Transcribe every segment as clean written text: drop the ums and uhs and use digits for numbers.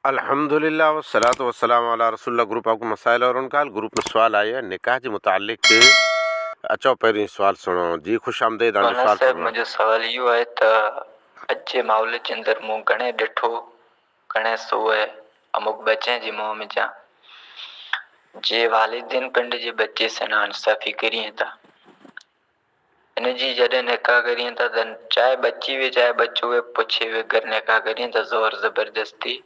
الحمدلله والصلوة والسلام علي رسول الله گروپ آپ ڪي مسائل اور ان کا حل گروپ ۾ سوال آيو آهي نڪاح جي متعلق اچو پهرين سوال سڻو جي خوش آمديد آن جو مولانا سوال صاحب فرمايو. منهنجو سوال اهو آهي ته اڄ جي ماحول جي اندر مون گهڻي ڏٺو گهڻي سوء اموڪ ٻچين جي منهن ۾ جا جي والدين پنڊ جي ٻچي سان ناانصافي ڪرين ٿا ان جي جڏهن نڪاح ڪرين ٿا ته چاهي ٻچي وي چاهي ٻچو وي پڇي وگر نڪاح ڪرين ٿا زور زبردستي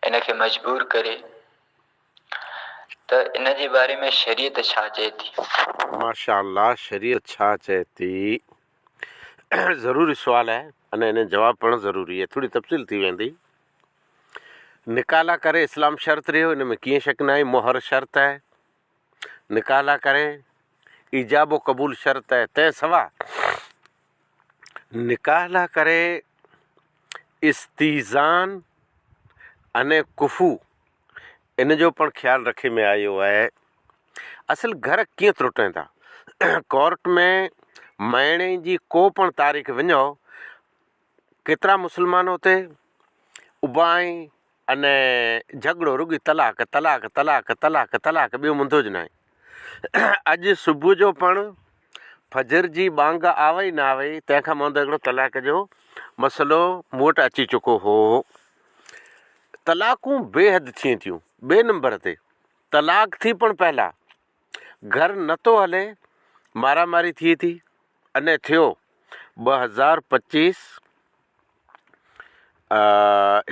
ان کي مجبور ڪري ته ان جي باري ۾ شريعت ڇا چئي ٿي؟ ماشاء الله شريعت ڇا چئي ٿي ضروري سوال آهي ۽ ان جواب پڻ ضروري آهي ٿوري تفصيل ٿي ويندي نڪاح لا ڪري اسلام شرط رهيو ان ۾ ڪيئن شڪ ناهي مهر شرط آهي نڪاح لا ڪري ايجاب و قبول شرط آهي تنهن سوا نڪاح لا ڪري استيذان اني ڪفو ان جو پڻ خيال رکي ۾ آيو آهي اصل گهر ڪيئن ترٽين ٿا ڪورٽ ۾ مهيني جي ڪو پڻ تاريخ وڃو ڪيترا مسلمان اتي اڀا آهن اني جهڳڙو رڳي طلاق طلاق طلاق طلاق طلاق ٻيو منڌو ج ناهي اڄ صبح جو پڻ فجر جي ٻانگ آوئي نه آوئي تنهن کان مهندو هڪڙو طلاق جو مسئلو مون وٽ اچي چڪو هو طلاقون بي حد ٿين ٿيون ٻئي نمبر تي طلاق ٿي پڻ پهلا گهر نٿو هلي مارا ماري ٿئي ٿي اني ٿيو 2025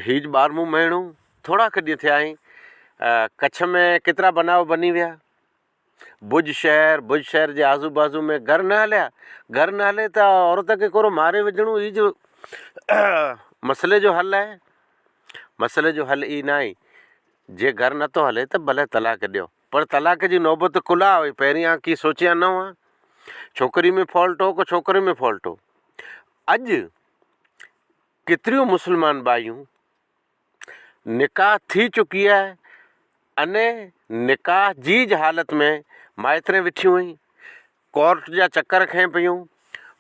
هيج ٻارهون مهينو ٿورا کن ڏينهن ٿيا آهن ڪڇ ۾ ڪيترا بناء بني ويا ڀڄ شهر ڀڄ شهر جي آزو بازو ۾ گهر نه هليا گهر نه هلي ته عورت کي ڪورو ماري وجهڻو هي جو مسئلي جو حل آهي مسئلي جو حل هي نه آهي جي گهر نٿو هلي ته ڀلي طلاق ڏيو پر طلاق جي نوبت ڪلا هئي پهرين آن ڪي سوچيان نه هئا ڇوڪري ۾ فالٽ هو ڪو ڇوڪري ۾ فالٽ هو اڄ ڪيتريون مسلمان ٻايون نڪاح ٿي چڪي آهي اني نڪاح جي ج حالت ۾ مائترين ويٺيون هئي ڪورٽ جا چڪر کين پيون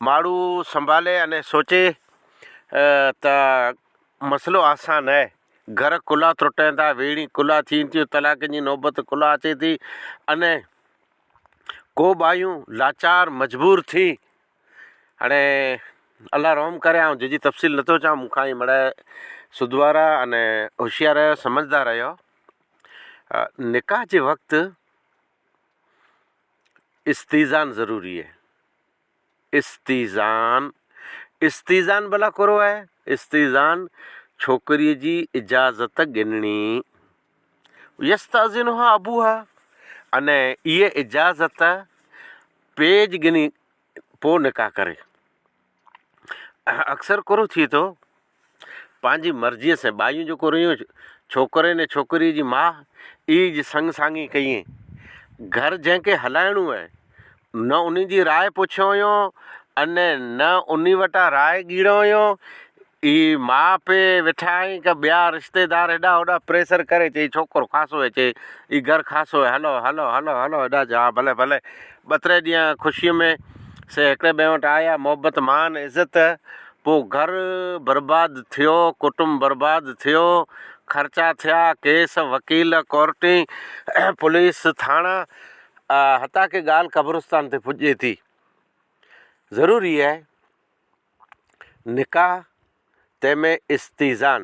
ماڻهو سنڀالي اني سوچي ته مسئلو آسان آهي گهر ڪلا ترٽين ٿا ويڙهي ڪلا ٿين ٿيون طلاقن جي نوبت ڪلا اچي ٿي اني ڪو ٻايون لاچار مجبور ٿي هاڻي الله رحم ڪري آئون جنهن جي تفصيل نٿو چاهيان مون کان مڙئي سڌوارا اني هوشيار آهيو سمجهدار آهيو نڪاح جي وقت استيذان ضروري آهي استيذان استيذان ڀلا ڪهڙو آهي استيذان ڇوڪريء جي اجازت ڳنڻي يستاذنها ابوها اني اها اجازت پيء جي ڳني پوء نڪاح ڪري اڪثر ڪهڙو ٿئي ٿو پنهنجي مرضيء سان ٻايون جيڪو رهيون ڇوڪري ني ڇوڪريء جي ماء ئي جي سڱ سانگي ڪئين. گهر جنهن کي هلائڻو آهي، نه انهي جي راء پڇيو هيو اني نه انهي وٽان راء ڳيڙو هيو. اي ماء پيء ويٺا آهن ڪه ٻيا رشتيدار هيڏا هوڏا پريسر ڪري چئي ڇوڪرو خاصو آهي چئي اي گهر خاصو آهي هلو هلو هلو هلو هيڏا چئي ها ڀلي ڀلي ٻه ٽي ڏينهن خوشيء ۾ سي هڪڙي ٻئي وٽ آيا، محبت مان عزت، پوء گهر برباد ٿيو، ڪٽنب برباد ٿيو، خرچا ٿيا، ڪيس، وڪيل، ڪورٽين، پوليس، ٿاڻا، حتيٰ ڪه ڳالهه قبرستان تي پڄي ٿي. ضروري آهي نڪاح تنهن ۾ استيذان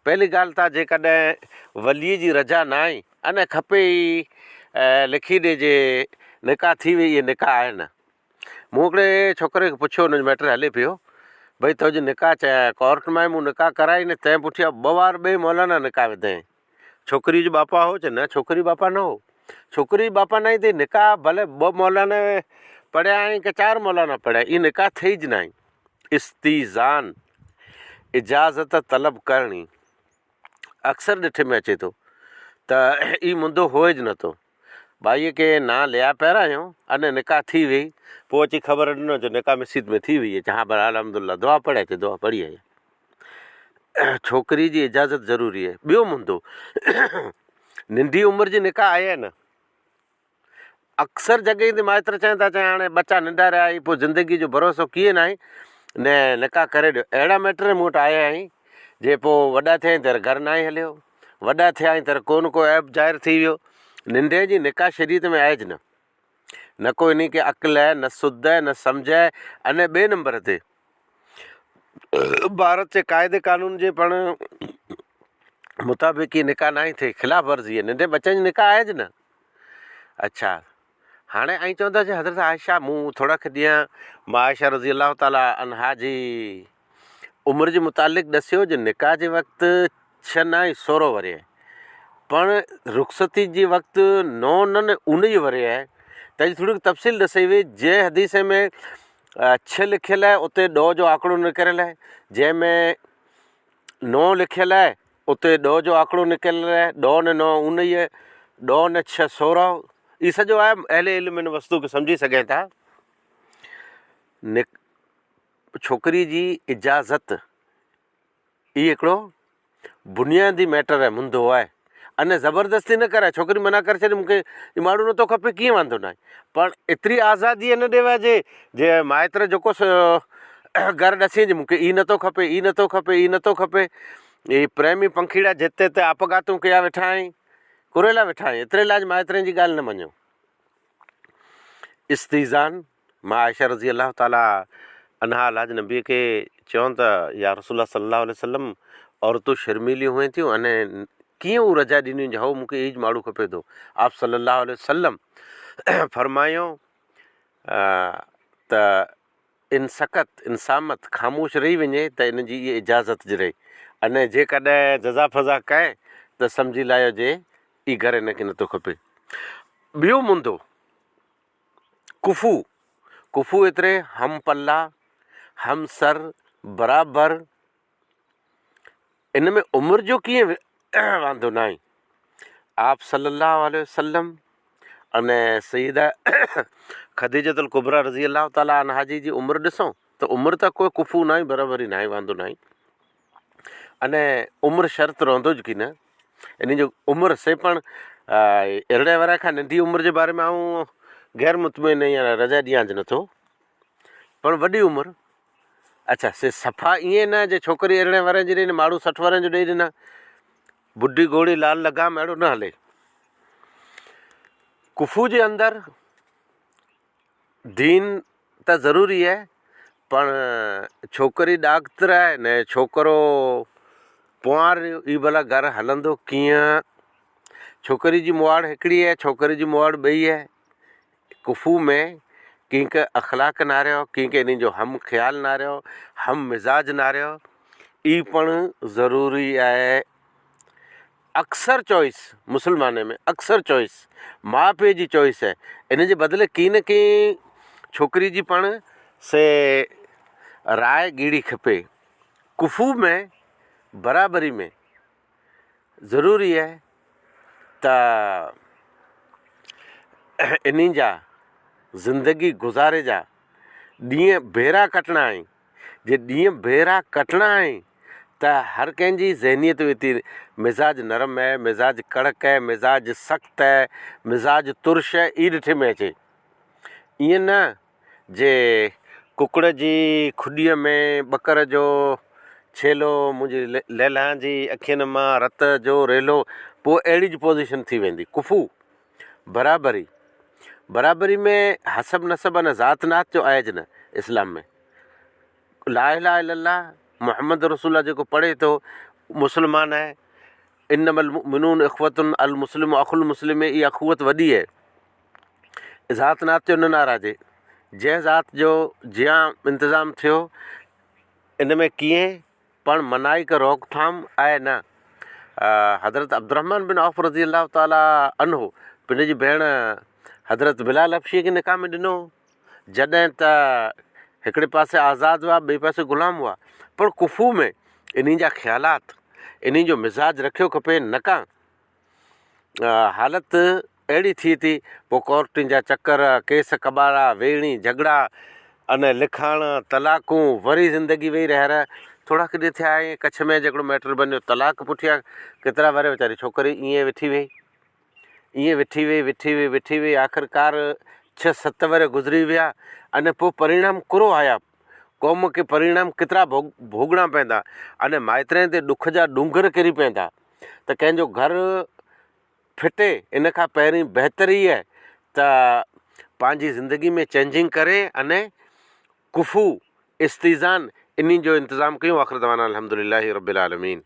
پهلي ڳالهه ته جيڪڏهن ولي جي رضا نه آئي ان کپي ئي لکي ڏي جي نڪاح ٿي وئي اهي نڪاح آهي نه مون هڪڙي ڇوڪري کي پڇيو ان جو ميٽر هلي پيو ڀئي تنهنجو نڪاح چيا ڪورٽ مان مون نڪاح ڪرائي نه تنهن پٺيان ٻه وار ٻئي مولانا نڪاح وڌائين ڇوڪري جو ٻاپا هو چي نه ڇوڪري ٻاپا نه هو ڇوڪري ٻاپا نه ايندي نڪاح ڀلي ٻه مولانا پڙهيا آهن ڪي چار مولانا پڙهيا اي نڪاح ٿئي ج ناهي استيذان اجازت طلب ڪرڻي اڪثر ڏٺي ۾ اچي ٿو ته اي مندو هوئي ج نٿو ٻائي کي نا ليا پهرايو اني نڪاح ٿي وئي پوء اچي خبر ڏنو چي نڪاح مسيت ۾ ٿي وئي چي ها بر الحمدلله دعا پڙهي چي دعا پڙهي آئي ڇوڪري جي اجازت ضروري آهي ٻيو مندو ننڍي عمر جي نڪاح آهي نه اڪثر جڳهين تي مائٽ چون ٿا چون هاڻي ٻچا ننڍا رهيا آهن پوء زندگي جو ڀروسو ڪيئن ناهي نه نڪاح ڪري ڏيو اهڙا مائٽ مون وٽ آيا آهن جي پوء وڏا ٿيا آهن ته گهر ناهي هليو، وڏا ٿيا آهن ته ڪو نه ڪو عيب ظاهر ٿي ويو. ننڍي جي نڪاح شريعت ۾ آهي نه. نه ڪو انهي کي عقل آهي، نه سڌ آهي، نه سمجهه آهي ۽ ٻئي نمبر تي ڀارت جي قاعدي قانون جي پڻ مطابق هي نڪاح ناهي ٿئي، خلاف ورزي آهي. ننڍي ٻچن جي نڪاح آهي نه. اڇا هاڻي ائين چوندا جي حضرت عائشه مون ٿورا کي ڏينهن مان عائشه رضي الله تعالٰي عنها جي عمر جي متعلق ڏسيو جو نڪاح جي وقت ڇهه نائين سورهن ورهيه پڻ رخصتي جي وقت نو نه نه اونيهه ورهيه آهي تنهن جي ٿوري تفصيل ڏسي وئي جنهن حديث ۾ ڇهه لکيل آهي اتي ڏهه جو آڪڙو نڪريل آهي جنهن ۾ نو لکيل آهي اتي ڏهه جو آڪڙو نڪريل آهي ڏهه نه نو اونيهه ڏهه نه ڇهه سورهن هي سڄو آهي اهل علم ان وستو کي سمجهي سگهن ٿا نڪ ڇوڪري جي اجازت هي هڪڙو بنيادي ميٽر آهي مدو آهي اني زبردستي نه ڪرائي ڇوڪري منع ڪري ڇڏي مونکي هي ماڻهو نٿو کپي ڪيئن واندو ناهي پر ايتري آزادي نه ڏيوائجي جي مائٽ جيڪو گهر ڏسي جي مونکي هي نٿو کپي هي نٿو کپي هي نٿو کپي هي پريمي پنکيڙا جتي تي آپگهاتون ڪيا ويٺا آهن ڪريلا ويٺا آهن ايتري لاء مائٽن جي ڳالهه نه مڃو استيذان مان عائشه رضي الله تعالٰي عنها الله جي نبي کي چيو ته يا رسول الله صلي الله عليه وسلم عورتون شرميليون هئين ٿيون ۽ ڪيئن هو رضا ڏنيون جو هو مون کي ايج ماڙو کپي ٿو آپ صلي الله عليه وسلم فرمايو ته ان سڪت ان صامت خاموش رهي وڃي ته ان جي اها اجازت جي رهي ۽ جيڪڏهن جزا فضا ڪئي ته سمجهي لايو جي اي گهر هن کي نٿو کپي ٻيو مندو ڪفو، ڪفو ايتري هم پلا، هم سر، برابر، ان ۾ عمر جو ڪيئن واندو ناهي. آپ صلي الله عليه وسلم ۽ سيده خديجة الڪبريٰ رضي الله تعالٰي عنها جي جي عمر ڏسو ته عمر ته ڪو ڪفو ناهي برابري ناهي واندو ناهي. اني عمر شرط رهندو ڪي نه ان جو عمر سي پڻ ارڙهن ورهيه کان ننڍي عمر جي باري ۾ آئون غير مطمئن آهيان رضا ڏيان نٿو پر وڏي عمر اڇا سي صفا ائين نه جي ڇوڪري ارڙهن ورهين جي ڏئي ماڻهو 60 ورهين جو ڏئي ڏنا بڊي گهوڙي لال لگام اهڙو نه هلي ڪفو جي اندر دين ته ضروري آهي پر ڇوڪري ڏاڪتر آهي نه ڇوڪرو پنوار هي ڀلا گهر هلندو ڪيئن ڇوڪري جي مواڙ هڪڙي آهي ڇوڪري جي مواڙ ٻئي آهي ڪفو ۾ ڪنهن کي اخلاق نه رهيو ڪنهن کي انهن جو هم خيال نه رهيو هم مزاج نه رهيو هي پڻ ضروري آهي اڪثر چوائس مسلماني ۾ اڪثر چوائس ماء پيء جي چوائس آهي ان جي بدلي ڪي نه ڪي ڇوڪري جي پڻ سي راء ڳيڙي کپي ڪفو ۾ برابري ۾ ضروري آهي ته انهن جا زندگي گذاري جا ڏينهن ڀيرا ڪٽڻا آهن جي ڏينهن ڀيرا ڪٽڻا آهن ته هر ڪنهن جي ذهنيت وتي مزاج نرم آهي مزاج ڪڙڪ آهي مزاج سخت آهي مزاج ترش آهي اي ڏٺي ۾ اچي ائين نه جي ڪڪڙ جي کڏيء ۾ ٻڪر جو ڇيلو منهنجي ليلان جي اکين مان رت جو ريلو پوء اهڙي جي پوزيشن ٿي ويندي ڪفو برابري برابري ۾ حسب نسب نه ذات نات جو آهي نه اسلام ۾ لا اله الا الله محمد رسول الله جيڪو پڙهي ٿو مسلمان آهي انما المؤمنون اخوة المسلم اخو المسلم اها اخوت وڏي آهي ذات نات جو نه ناراضي جنهن ذات جو جيان انتظام ٿيو ان ۾ ڪيئن پڻ منائي ڪه روڪٿام آهي نه. حضرت عبدالرحمان بن عوف رضي الله تعالٰي عنه پنهنجي ڀيڻ حضرت بلال حبشيء کي نڪاح ۾ ڏنو هو. جڏهن ته هڪڙي پاسي آزاد هئا ٻئي پاسي غلام هئا پر ڪفو ۾ انهي جا خيالات انهي جو مزاج رکيو کپي نڪا حالت اهڙي ٿئي ٿي، پوء ڪورٽن جا چڪر، ڪيس ڪٻاڙا، ويڙهي جهڳڙا، ان لکاڻ، طلاقون، وري زندگي ويهي رهي رهي. ٿورا ڪڏهن ٿيا ائين ڪڇ ۾ جهڪڙو ميٽر بنيو، طلاق پٺيان ڪيترا ورهيه ويچاري ڇوڪري ائين ويٺي ويئي، ائين ويٺي ويئي، ويٺي ويئي، ويٺي ويئي، آخرڪار ڇهه ست ورهيه گذري ويا، ان پوء پرڻام ڪرو آيا. قوم کي پريڻام ڪيترا ڀوڳڻا پوندا اني مائترين تي ڏک جا ڏونگر ڪري پوندا ته ڪنهن جو گهر ڦٽي ان کان پهرين بهتر هي آهي ته پنهنجي زندگي ۾ چينجنگ ڪري اني ڪفو استيذان انهي جو انتظام ڪيون آخر دعوانا الحمدلله رب العالمين.